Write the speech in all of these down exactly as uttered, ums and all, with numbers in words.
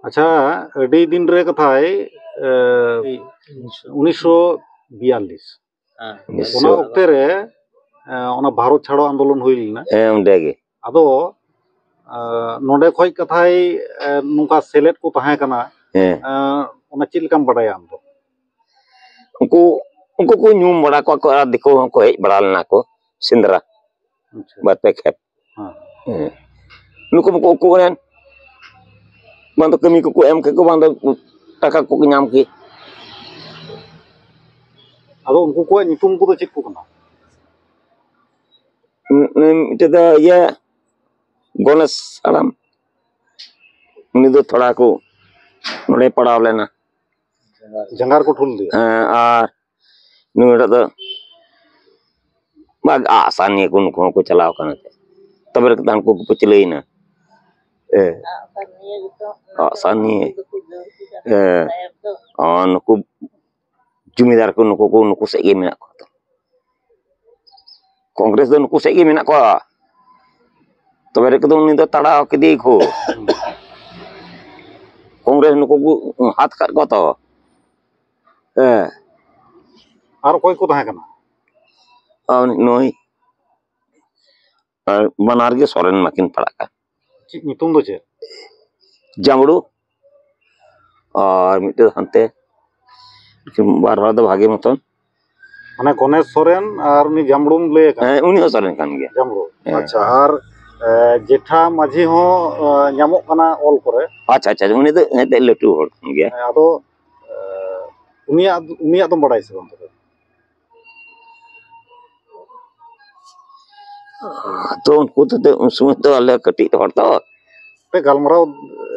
ᱟᱪᱪᱷᱟ, ᱟᱹᱰᱤ ᱫᱤᱱ ᱨᱮ ᱠᱟᱛᱷᱟᱭ, ᱮ, ᱩᱱᱤᱥᱥᱚ ᱵᱤᱭᱟᱞᱞᱤᱥ᱾ ᱦᱮᱸ᱾ ᱩᱱᱤᱥᱥᱚ ᱚᱱᱟ ᱚᱠᱛᱮ ᱨᱮ, ᱮ, ᱚᱱᱟ ᱵᱷᱟᱨᱚᱛ ᱪᱷᱟᱲᱚ ᱟᱱᱫᱳᱞᱚᱱ ᱦᱩᱭ ᱞᱮᱱᱟ᱾ ᱦᱮᱸ, ᱚᱸᱰᱮ ᱜᱮ᱾ ᱟᱫᱚ, ᱮ, ᱱᱚᱰᱮ ᱠᱷᱚᱡ ᱠᱟᱛᱷᱟᱭ, ᱮ, ᱱᱚᱝᱠᱟ ᱥᱮᱞᱮᱫ ᱠᱚ ᱛᱟᱦᱮᱸ ᱠᱟᱱᱟ᱾ ᱦᱮᱸ᱾ ᱮ, ᱚᱱᱟ ᱪᱮᱫ ᱞᱮᱠᱟᱢ ᱵᱟᱰᱟᱭᱟ ᱟᱢ ᱫᱚ? ᱩᱱᱠᱩ, ᱩᱱᱠᱩ ᱠᱚ ᱧᱩᱢ ᱵᱟᱲᱟ ᱠᱚᱣᱟ ᱠᱚ, ᱟᱨ ᱫᱤᱠᱩ ᱦᱚᱸᱠᱚ ᱦᱮᱡ ᱵᱟᱲᱟ ᱞᱮᱱᱟ ᱠᱚ ᱥᱮᱸᱫᱽᱨᱟ᱾ ᱟᱪᱪᱷᱟ᱾ ᱵᱟᱨ ᱯᱮ ᱠᱷᱮᱯ᱾ ᱦᱮᱸ᱾ ᱦᱮᱸ᱾ ᱱᱩᱠᱩ ᱵᱟᱠᱚ ᱩᱠᱩ ᱮᱱ᱾ ᱵᱟᱝ ᱫᱚ ᱠᱟᱹᱢᱤ ᱠᱚᱠᱚ ᱮᱢ ᱠᱮ ᱠᱚ, ᱵᱟᱝ ᱫᱚ ᱴᱟᱠᱟ ᱠᱚᱠᱚ ᱧᱟᱢ ᱠᱮ᱾ ᱟᱫᱚ ᱩᱱᱠᱩ ᱠᱚᱣᱟᱜ ᱧᱩᱛᱩᱢ ᱠᱚᱫᱚ ᱪᱮᱫ ᱠᱚ ᱠᱟᱱᱟ? ᱩᱱ-, ᱩᱱᱤ ᱢᱤᱫᱴᱮᱡ ᱫᱚ ᱤᱭᱟᱹ, ᱜᱚᱱᱮᱥ ᱦᱟᱲᱟᱢ᱾ ᱩᱱᱤ ᱫᱚ ᱛᱷᱚᱲᱟ ᱠᱚ ᱱᱚᱰᱮ ᱯᱟᱲᱟᱣ ᱞᱮᱱᱟ᱾ ᱡᱟᱸᱜᱟ ᱨᱮᱠᱚ ᱴᱷᱩᱞ ᱞᱮᱫᱮᱭᱟ? ᱦᱮᱸ, ᱟᱨ ᱱᱩᱭᱴᱟᱜ ᱫᱚ ᱵᱟᱜ ᱟᱜᱼᱥᱟᱨ ᱱᱤᱭᱟᱹ ᱠᱚ ᱱᱩᱠᱩ ᱦᱚᱸᱠᱚ ᱪᱟᱞᱟᱣ ᱠᱟᱱᱟ᱾ ᱛᱚᱵᱮ ᱨᱮ ᱦᱟᱱᱠᱩ ᱠᱚ ᱯᱟᱹᱪᱷᱞᱟᱹᱭᱮᱱᱟ᱾ ᱦᱮᱸ᱾ ᱟᱜᱼᱥᱟᱨ ᱱᱤᱭᱟᱹ ᱜᱮᱛᱚ, ᱟᱜᱼᱥᱟᱨ ᱱᱤᱭᱟᱹ᱾ ᱦᱮᱸ᱾ ᱛᱟᱭᱚᱢ ᱫᱚ᱾ ᱚ, ᱱᱩᱠᱩ ᱡᱩᱢᱤᱫᱟᱨ ᱠᱚ ᱱᱩᱠᱩ ᱠᱚ ᱱᱩᱠᱩ ᱥᱮᱫ ᱜᱮ ᱢᱮᱱᱟᱜ ᱠᱚᱣᱟ ᱛᱚ᱾ ᱠᱚᱝᱜᱨᱮᱥ ᱫᱚ ᱱᱩᱠᱩ ᱥᱮᱫ ᱜᱮ ᱢᱮᱱᱟᱜ ᱠᱚᱣᱟ᱾ ᱛᱚᱵᱮ ᱨᱮ ᱠᱚᱫᱚ ᱩᱱᱤ ᱫᱚ ᱛᱟᱲᱟᱣ ᱠᱮᱫᱮᱭᱟ ᱠᱚ᱾ ᱠᱚᱝᱜᱨᱮᱥ ᱱᱩᱠᱩ ᱠᱚ ᱦᱟᱛ ᱠᱟᱫ ᱠᱚᱣᱟ ᱛᱚ᱾ ᱦᱮᱸ᱾ ᱟᱨ ᱚᱠᱚᱭ ᱠᱚ ᱛᱟᱦᱮᱸ ᱠᱟᱱᱟ? ᱟᱨ ᱱᱩᱭ, ᱟᱨ ᱵᱟᱱᱟᱨ ᱜᱮ ᱥᱚᱨᱮᱱ ᱢᱟᱠᱤᱱ ᱯᱟᱲᱟᱜ ᱠᱟᱱ᱾ ᱪᱮᱫ ᱧᱩᱛᱩᱢ ᱫᱚ ᱪᱮᱫ? ᱡᱟᱢᱲᱩ᱾ ᱟᱨ ᱢᱤᱫᱴᱮᱱ ᱦᱟᱱᱛᱮ ᱵᱟᱨ ᱦᱚᱲ ᱫᱚ ᱵᱷᱟᱜᱮ ᱢᱚᱛᱚᱱ᱾ ᱢᱟᱱᱮ ᱜᱚᱱᱮᱥ ᱥᱚᱨᱮᱱ ᱟᱨ ᱩᱱᱤ ᱡᱟᱢᱲᱩᱢ ᱞᱟᱹᱭ ᱟᱠᱟᱫ? ᱦᱮᱸ, ᱩᱱᱤ ᱦᱚᱸ ᱥᱚᱨᱮᱱ ᱠᱟᱱ ᱜᱮᱭᱟ᱾ ᱡᱟᱢᱲᱩ᱾ ᱦᱮᱸ᱾ ᱟᱪᱪᱷᱟ, ᱟᱨ, ᱮ, ᱡᱮᱴᱷᱟ ᱢᱟᱹᱡᱷᱤ ᱦᱚᱸ, ᱮ, ᱧᱟᱢᱚᱜ ᱠᱟᱱᱟ ᱚᱞ ᱠᱚᱨᱮ᱾ ᱟᱪᱪᱷᱟ, ᱟᱪᱪᱷᱟ, ᱩᱱᱤ ᱫᱚ ᱮᱱᱛᱮᱫ ᱞᱟᱹᱴᱩ ᱦᱚᱲ ᱠᱟᱱ ᱜᱮᱭᱟ᱾ ᱦᱮᱸ, ᱟᱫᱚ, ᱮ, ᱩᱱᱤᱭᱟᱜ, ᱩᱱᱤᱭᱟᱜ ᱫᱚᱢ ᱵᱟᱲᱟᱭᱟ ᱥᱮ ᱵᱟᱝ ᱛᱚᱵᱮ? ᱟᱫᱚ ᱩᱱᱠᱩ ᱫᱚ ᱩᱱ ᱥᱚᱢᱚᱭ ᱫᱚ ᱟᱞᱮ ᱠᱟᱹᱴᱤᱡ ᱦᱚᱲ ᱛᱚ᱾ ᱯᱮ ᱜᱟᱞᱢᱟᱨᱟᱣ,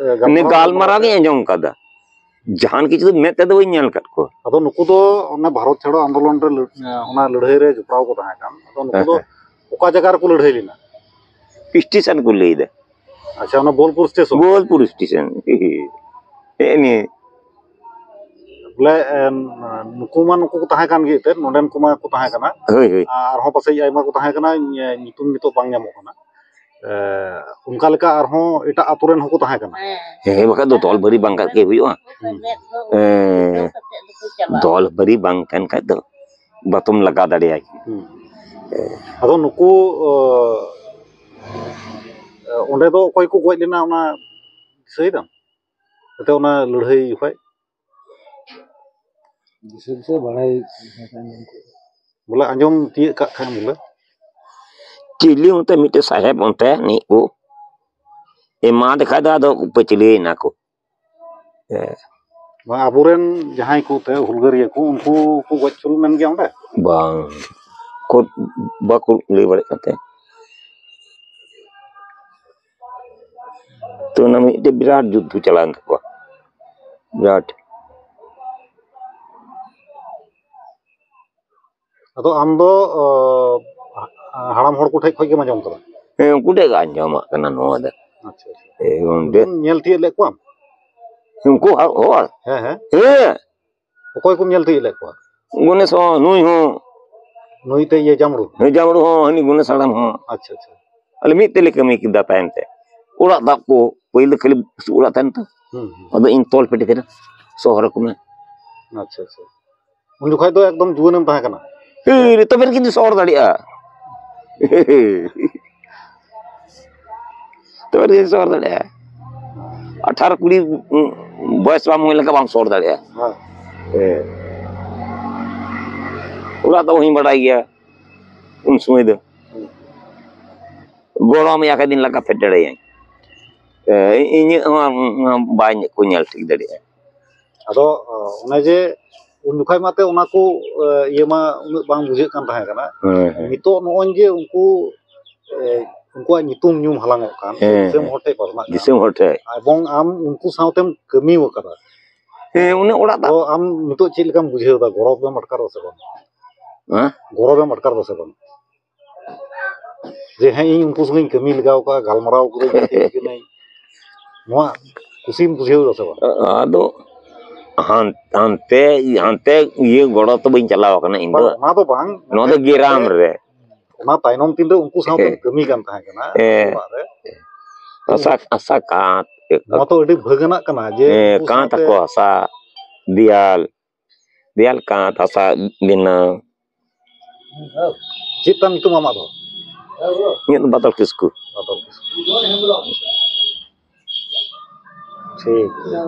ᱮ, ᱩᱱᱤ ᱜᱟᱞᱢᱟᱨᱟᱣ ᱜᱤᱧ ᱟᱸᱡᱚᱢ ᱠᱟᱫᱟ, ᱡᱟᱦᱟᱱ ᱠᱤᱪᱷᱩ ᱫᱚ ᱢᱮᱫ ᱛᱮᱫᱚ ᱵᱟᱹᱧ ᱧᱮᱞ ᱟᱠᱟᱫ ᱠᱚᱣᱟ᱾ ᱟᱫᱚ ᱱᱩᱠᱩ ᱫᱚ ᱚᱱᱟ ᱵᱷᱟᱨᱚᱛ ᱪᱷᱟᱲᱚ ᱟᱱᱫᱳᱞᱚᱱ ᱨᱮ ᱞᱟᱹ-, ᱚᱱᱟ ᱞᱟᱹᱲᱦᱟᱹᱭ ᱨᱮ ᱡᱚᱯᱲᱟᱣ ᱠᱚ ᱛᱟᱦᱮᱸ ᱠᱟᱱ᱾ ᱟᱫᱚ ᱱᱩᱠᱩ ᱦᱮᱸ, ᱫᱚ ᱦᱮᱸ᱾ ᱚᱠᱟ ᱡᱟᱭᱜᱟ ᱨᱮᱠᱚ ᱞᱟᱹᱲᱦᱟᱹᱭ ᱞᱮᱱᱟ? ᱥᱴᱮᱥᱚᱱ ᱠᱚ ᱞᱟᱹᱭ ᱮᱫᱟ᱾ ᱟᱪᱪᱷᱟ, ᱚᱱᱟ ᱵᱳᱞᱯᱩᱨ ᱥᱴᱮᱥᱚᱱ? ᱵᱳᱞᱯᱩᱨ ᱥᱴᱮᱥᱚᱱ᱾ ᱦᱮᱸ, ᱱᱤᱭᱟᱹ᱾ ᱵᱚᱞᱮ, ᱮ, ᱱᱩᱠᱩ ᱢᱟ ᱱᱩᱠᱩ ᱠᱚ ᱛᱟᱦᱮᱸ ᱠᱟᱱ ᱜᱮ ᱮᱱᱛᱮᱫ, ᱱᱚᱰᱮᱱ ᱠᱚᱢᱟ ᱠᱚ ᱛᱟᱦᱮᱸ ᱠᱟᱱᱟ᱾ ᱦᱳᱭ, ᱦᱳᱭ᱾ ᱟᱨᱦᱚᱸ ᱯᱟᱥᱮᱡ ᱟᱭᱢᱟ ᱠᱚ ᱛᱟᱦᱮᱸ ᱠᱟᱱᱟ, ᱧᱩᱛᱩᱢ ᱱᱤᱛᱚᱜ ᱵᱟᱝ ᱧᱟᱢᱚᱜ ᱠᱟᱱᱟ᱾ ᱮ, ᱚᱱᱠᱟ ᱞᱮᱠᱟ ᱟᱨᱦᱚᱸ ᱮᱴᱟᱜ ᱟᱛᱳ ᱨᱮᱱ ᱦᱚᱸᱠᱚ ᱛᱟᱦᱮᱸ ᱠᱟᱱᱟ᱾ ᱦᱮᱸ, ᱵᱟᱠᱷᱟᱱ ᱫᱚ ᱫᱚᱞ ᱵᱷᱟᱹᱨᱤ ᱵᱟᱝ ᱠᱟᱛᱮ ᱦᱩᱭᱩᱜᱼᱟ᱾ ᱦᱩᱸ᱾ ᱮ, ᱫᱚᱞ ᱵᱷᱟᱹᱨᱤ ᱵᱟᱝ ᱠᱟᱱ ᱠᱷᱟᱡ ᱫᱚ ᱵᱟᱛᱚᱢ ᱞᱟᱜᱟᱣ ᱫᱟᱲᱮᱭᱟᱭ᱾ ᱦᱩᱸ᱾ ᱟᱫᱚ ᱱᱩᱠᱩ, ᱚ, ᱚᱸᱰᱮ ᱫᱚ ᱚᱠᱚᱭ ᱠᱚ ᱜᱚᱡ ᱞᱮᱱᱟ, ᱚᱱᱟ ᱫᱤᱥᱟᱹᱭ ᱫᱟᱢ? ᱮᱱᱛᱮ ᱚᱱᱟ ᱞᱟᱹᱲᱦᱟᱹᱭ ᱡᱚᱠᱷᱚᱡ? ᱫᱤᱥᱟᱹ ᱫᱤᱥᱟᱹ ᱵᱟᱲᱟᱭ ᱵᱚᱞᱮ, ᱟᱸᱡᱚᱢ ᱛᱤᱭᱟᱹᱜ ᱠᱟᱜ ᱠᱷᱟᱱ ᱵᱚᱞᱮ᱾ ᱪᱤᱞᱤ ᱚᱱᱛᱮ ᱢᱤᱫᱴᱮᱡ ᱥᱟᱦᱮᱵ ᱚᱱᱛᱮ ᱱᱤᱡ ᱠᱚ ᱮᱢᱟ ᱫᱮᱠᱷᱟᱡ ᱫᱚ ᱟᱫᱚ ᱯᱟᱹᱪᱷᱞᱟᱹᱭᱮᱱᱟ ᱠᱚ᱾ ᱦᱮᱸ᱾ ᱵᱟᱝ, ᱟᱵᱚᱨᱮᱱ ᱡᱟᱦᱟᱸᱭ ᱠᱚ ᱛᱮ ᱦᱩᱞᱜᱟᱹᱨᱤᱭᱟᱹ ᱠᱚ, ᱩᱱᱠᱩ ᱠᱚ ᱜᱚᱡ ᱪᱩᱞ ᱢᱮᱱ ᱜᱮᱭᱟ ᱚᱸᱰᱮ? ᱵᱟᱝ, ᱠᱳᱨᱴ ᱵᱟᱠᱚ ᱞᱟᱹᱭ ᱵᱟᱲᱟᱭᱮᱫ ᱠᱟᱱ ᱛᱟᱦᱮᱸᱫ᱾ ᱛᱚ ᱚᱱᱟ ᱢᱤᱫᱴᱮᱡ ᱵᱤᱨᱟᱴ ᱡᱩᱫᱽᱫᱷᱚ ᱪᱟᱞᱟᱣᱮᱱ ᱛᱟᱠᱚᱣᱟ, ᱵᱤᱨᱟᱴ᱾ ᱟᱫᱚ ᱟᱢ ᱫᱚ, ᱚ, ᱦᱟᱲᱟᱢ ᱦᱚᱲ ᱠᱚ ᱴᱷᱮᱡ ᱠᱷᱚᱡ ᱜᱮᱢ ᱟᱸᱡᱚᱢ ᱠᱟᱫᱟ? ᱦᱮᱸ, ᱩᱱᱠᱩ ᱴᱷᱮᱡ ᱜᱮ ᱟᱸᱡᱚᱢᱟᱜ ᱠᱟᱱᱟ ᱱᱚᱣᱟ ᱫᱚ᱾ ᱟᱪᱪᱷᱟ, ᱟᱪᱪᱷᱟ᱾ ᱮ, ᱚᱸᱰᱮ ᱩᱱᱠᱩᱢ ᱧᱮᱞ ᱛᱤᱭᱳᱜ ᱞᱮᱫ ᱠᱚᱣᱟᱢ? ᱩᱱᱠᱩ ᱦᱚᱲ, ᱦᱚᱲ? ᱦᱮᱸ, ᱦᱮᱸ᱾ ᱦᱮᱸ᱾ ᱚᱠᱚᱭ ᱠᱚᱢ ᱧᱮᱞ ᱛᱤᱭᱳᱜ ᱞᱮᱫ ᱠᱚᱣᱟ? ᱜᱚᱱᱮᱥ ᱦᱚᱸ, ᱱᱩᱭ ᱦᱚᱸ᱾ ᱱᱩᱭ ᱛᱮ ᱤᱭᱟᱹ ᱡᱟᱢᱲᱩ? ᱦᱮᱸ, ᱡᱟᱢᱲᱩ ᱦᱚᱸ, ᱦᱟᱹᱱᱤ ᱜᱚᱱᱮᱥ ᱦᱟᱲᱟᱢ ᱦᱚᱸ᱾ ᱟᱪᱪᱷᱟ, ᱟᱪᱪᱷᱟ᱾ ᱟᱞᱮ ᱢᱤᱫ ᱛᱮᱞᱮ ᱠᱟᱹᱢᱤ ᱠᱮᱫᱟ ᱛᱟᱭᱚᱢ ᱛᱮ᱾ ᱚᱲᱟᱜ ᱫᱟᱵ ᱠᱚ, ᱯᱟᱹᱦᱤᱞ ᱫᱚ ᱠᱷᱟᱹᱞᱤ ᱵᱩᱥᱩᱵ ᱚᱲᱟᱜ ᱛᱟᱦᱮᱱ ᱛᱚ᱾ ᱦᱩᱸ, ᱦᱩᱸ᱾ ᱟᱫᱚ ᱤᱧ ᱛᱚᱞ ᱯᱮᱴᱮ ᱠᱮᱫᱟ, ᱥᱚᱦᱚᱨ ᱟᱠᱚ ᱢᱮ᱾ ᱟᱪᱪᱷᱟ, ᱟᱪᱪᱷᱟ᱾ ᱩᱱ ᱡᱚᱠᱷᱚᱡ ᱫᱚ ᱮᱠᱫᱚᱢ ᱡᱩᱣᱟᱹᱱᱮᱢ ᱛᱟᱦᱮᱸ ᱠᱟᱱᱟ? ᱦᱮᱸ, ᱛᱚᱵᱮ ᱨᱮᱜᱮ ᱥᱚᱦᱚᱨ ᱫᱟᱲᱮᱭᱟᱜᱼᱟ᱾ ᱛᱚᱵᱮ ᱨᱮᱜᱮ ᱥᱚᱦᱚᱨ ᱫᱟᱲᱮᱭᱟᱜᱼᱟ᱾ ᱟᱴᱷᱟᱨᱚ ᱠᱩᱲᱤ, ᱩᱸ, ᱵᱚᱭᱮᱥ ᱵᱟᱢ ᱦᱩᱭ ᱞᱮᱱᱠᱷᱟᱱ ᱵᱟᱢ ᱥᱚᱦᱚᱨ ᱫᱟᱲᱮᱭᱟᱜᱼᱟ᱾ ᱦᱮᱸ᱾ ᱦᱮᱸ᱾ ᱚᱲᱟᱜ ᱫᱚ ᱵᱟᱹᱧ ᱵᱟᱰᱟᱭ ᱜᱮᱭᱟ ᱩᱱ ᱥᱚᱢᱚᱭ ᱫᱚ᱾ ᱦᱩᱸ᱾ ᱜᱚᱲᱚᱢ ᱮᱭᱟ ᱠᱷᱟᱡ ᱫᱚᱧ ᱞᱟᱜᱟ ᱯᱷᱮᱰ ᱫᱟᱲᱮᱭᱟᱹᱧ᱾ ᱮ, ᱤᱧᱟᱹᱜ ᱦᱚᱸ, ᱦᱚᱸ ᱵᱟᱹᱧ ᱠᱚ ᱧᱮᱞ ᱴᱷᱤᱠ ᱫᱟᱲᱮᱭᱟᱜᱼᱟ᱾ ᱟᱫᱚ, ᱚ, ᱚᱱᱮ ᱡᱮ ᱩᱱ ᱡᱚᱠᱷᱟᱡ ᱢᱟᱛᱮ ᱚᱱᱟ ᱠᱚ, ᱮ, ᱤᱭᱟᱹ ᱢᱟ ᱩᱱᱟᱹᱜ ᱵᱟᱝ ᱵᱩᱡᱷᱟᱹᱜ ᱠᱟᱱ ᱛᱟᱦᱮᱸ ᱠᱟᱱᱟ᱾ ᱦᱮᱸ, ᱦᱮᱸ᱾ ᱱᱤᱛᱚᱜ ᱱᱚᱜᱼᱚᱭ ᱡᱮ ᱩᱱᱠᱩ, ᱮ, ᱩᱱᱠᱩᱣᱟᱜ ᱧᱩᱛᱩᱢ ᱧᱩᱢ ᱦᱟᱞᱟᱝᱚᱜ ᱠᱟᱱ, ᱦᱮᱸ, ᱫᱤᱥᱚᱢ ᱦᱮᱸ᱾ ᱦᱚᱲ ᱴᱷᱮᱡ ᱯᱟᱥᱱᱟᱜ ᱠᱟᱱ᱾ ᱫᱤᱥᱚᱢ ᱦᱚᱲ ᱴᱷᱮᱡ᱾ ᱮᱵᱚᱝ ᱟᱢ ᱩᱱᱠᱩ ᱥᱟᱶᱛᱮᱢ ᱠᱟᱹᱢᱤ ᱟᱠᱟᱫᱟ᱾ ᱦᱮᱸ, ᱩᱱᱟᱹᱜ ᱚᱲᱟᱜ ᱫᱟᱜ᱾ ᱛᱚ ᱟᱢ ᱱᱤᱛᱚᱜ ᱪᱮᱫ ᱞᱮᱠᱟᱢ ᱵᱩᱡᱷᱟᱹᱣ ᱮᱫᱟ? ᱜᱚᱨᱚᱵᱮᱢ ᱟᱴᱠᱟᱨ ᱮᱫᱟ ᱥᱮ ᱵᱟᱝ? ᱦᱮᱸ? ᱜᱚᱨᱚᱵᱮᱢ ᱟᱴᱠᱟᱨ ᱮᱫᱟ ᱥᱮ ᱵᱟᱝ? ᱡᱮ ᱦᱮᱸ, ᱤᱧ ᱩᱱᱠᱩ ᱥᱚᱸᱜᱮᱧ ᱠᱟᱹᱢᱤ ᱞᱮᱜᱟᱣ ᱠᱟᱜᱼᱟ, ᱜᱟᱞᱢᱟᱨᱟᱣ ᱠᱟᱹᱫᱟᱹᱧ, ᱜᱟᱛᱮ ᱠᱟᱹᱱᱟᱹᱧ, ᱱᱚᱣᱟ ᱠᱩᱥᱤᱢ ᱵᱩᱡᱷᱟᱹᱣ ᱮᱫᱟ ᱥᱮ ᱵᱟᱝ? ᱟ-, ᱟᱫᱚ ᱦᱟᱱ-, ᱦᱟᱱᱛᱮ, ᱦᱟᱱᱛᱮ ᱤᱭᱟᱹ ᱜᱚᱲᱚ ᱛᱚ ᱵᱟᱹᱧ ᱪᱟᱞᱟᱣ ᱠᱟᱱᱟ ᱤᱧ ᱫᱚ᱾ ᱵᱟᱝ, ᱚᱱᱟ ᱫᱚ ᱵᱟᱝ, ᱱᱚᱣᱟ ᱫᱚ ᱢᱮᱱᱠᱷᱟᱱ ᱜᱮᱨᱟᱢ ᱨᱮ᱾ ᱚᱱᱟ ᱛᱟᱭᱱᱚᱢ ᱫᱤᱱ ᱨᱮ ᱩᱱᱠᱩ ᱥᱟᱶᱛᱮᱢ ᱦᱮᱸ᱾ ᱠᱟᱹᱢᱤ ᱠᱟᱱ ᱛᱟᱦᱮᱸ ᱠᱟᱱᱟ ᱦᱮᱸ᱾ ᱚᱲᱟᱜ ᱨᱮ᱾ ᱦᱟᱥᱟ, ᱦᱟᱥᱟ ᱠᱟᱸᱛ᱾ ᱱᱚᱣᱟ ᱛᱚ ᱟᱹᱰᱤ ᱵᱷᱟᱹᱜᱽ ᱟᱱᱟᱜ ᱠᱟᱱᱟ ᱡᱮ ᱦᱮᱸ, ᱩᱱᱠᱩ ᱠᱟᱸᱛ ᱥᱟᱶᱛᱮ ᱟᱠᱚ ᱦᱟᱥᱟ, ᱫᱮᱭᱟᱞ, ᱫᱮᱭᱟᱞ ᱠᱟᱸᱛ, ᱦᱟᱥᱟ ᱵᱮᱱᱟᱣ᱾ ᱪᱮᱫ ᱛᱟᱢ ᱧᱩᱛᱩᱢ ᱟᱢᱟᱜ ᱫᱚ? ᱤᱧᱟᱹᱜ ᱫᱚ ᱵᱟᱫᱚᱞ ᱠᱤᱥᱠᱩ᱾ ᱵᱟᱫᱚᱞ ᱠᱤᱥᱠᱩ᱾ ᱴᱷᱤᱠ ᱜᱮᱭᱟ᱾